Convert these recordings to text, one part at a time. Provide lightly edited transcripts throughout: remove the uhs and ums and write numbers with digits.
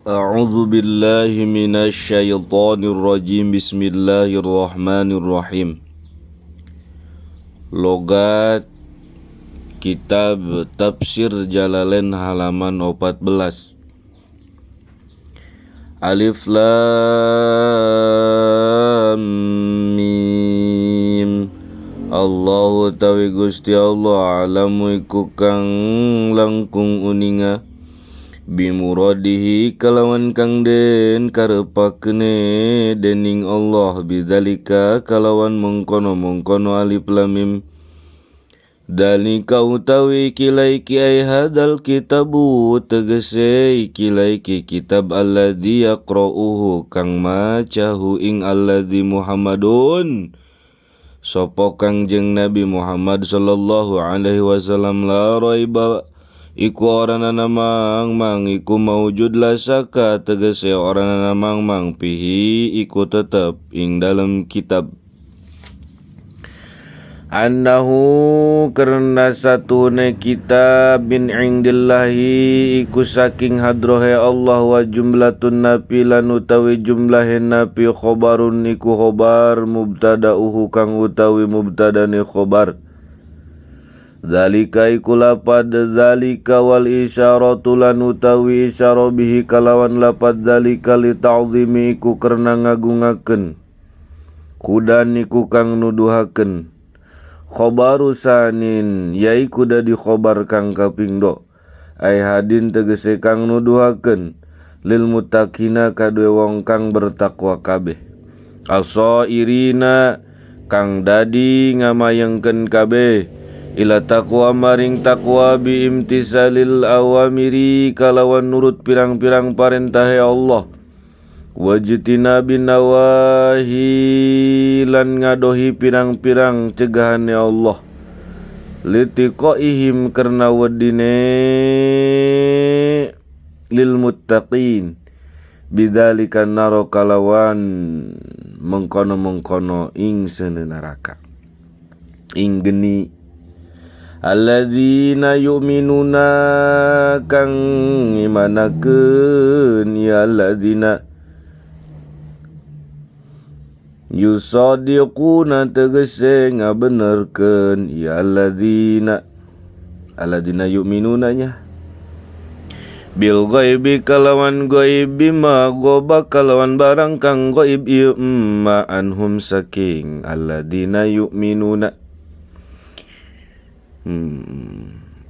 A'udzu billahi minasyaitonir rajim. Bismillahirrahmanirrahim. Logat Kitab Tafsir Jalalain halaman 14. Alif Lam Mim. Allahu tawi Gusti Allah alamu iku kang langkung uninga bimuradihi kalawan kang den karepakene dening Allah bidzalika kalawan mengkono-mengkono alif lam mim. Dalika utawi iki ay hadal kitabu tegese iki kitab alladzi yaqra'uhu kang macahu ing alladzi Muhammadun sapa Kangjeng Nabi Muhammad sallallahu alaihi wasallam la raiba iku ora ana mang-mang iku maujud la syaka tegese ora ana mang-mang pihi iku tetep ing dalem kitab. Annahu karena satune kitab min indillahi iku saking hadrohe Allah wa jumlatun napi lan utawi jumlahe napi khobarun iku khobar mubtada'uhu kang utawi mubtadane khobar. Zalika iku lapad zalika wal isyaratu lan utawi isyara bihi kalawan lapad zalika li ta'zimi iku karena ngagungaken kudan iku kang nuduhaken khobaru sanin yaiku dadi khobar kang kaping do ay hadin tegese kang nuduhaken lil muttaqina kadue wong kang bertakwa kabeh asairina kang dadi ngamayengkeun kabeh ila taqwa maring taqwa bi imtisalil awamiri kalawan nurut pirang-pirang parentahe Allah wajtina binawahi lan ngadohi pirang-pirang cegahane Allah litiqaihim karena wedine lil muttaqin bidzalika naro kalawan mengkono-mengkono ing sene neraka ing geni alladzina yu'minuna kang imanakeun ya alladzina yusadiquna tegese ngabenerkeun ya alladzina alladzina yu'minuna nya bil ghaibi kalawan ghaib bima ghaba kalawan barang kang ghaib ieu ma anhum saking alladzina yu'minuna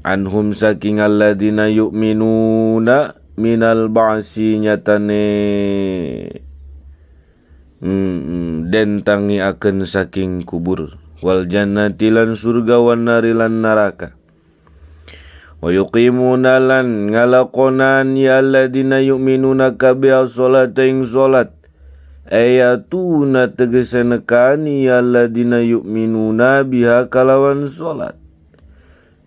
anhum saking alladzina yu'minuna minal ba'si nyatane den tangi akan saking kubur wal jannati lan surga wan nari lan neraka wa yuqimuna lan ngalakonan ya alladzina yu'minuna kabeh salata ing salat ayatuna tegese nekani ya alladzina yu'minuna biha kalawan salat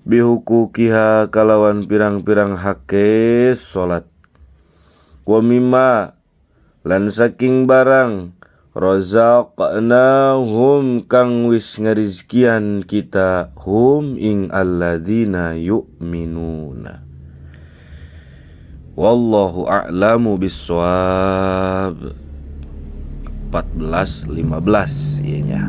bihukukiha kalawan pirang-pirang hake salat wa mimma lan saking barang razaqnahum kang wis ngarizkian kita hum ing alladzina yu'minuna. Wallahu a'lamu bissawab. 14:15 ieu nya.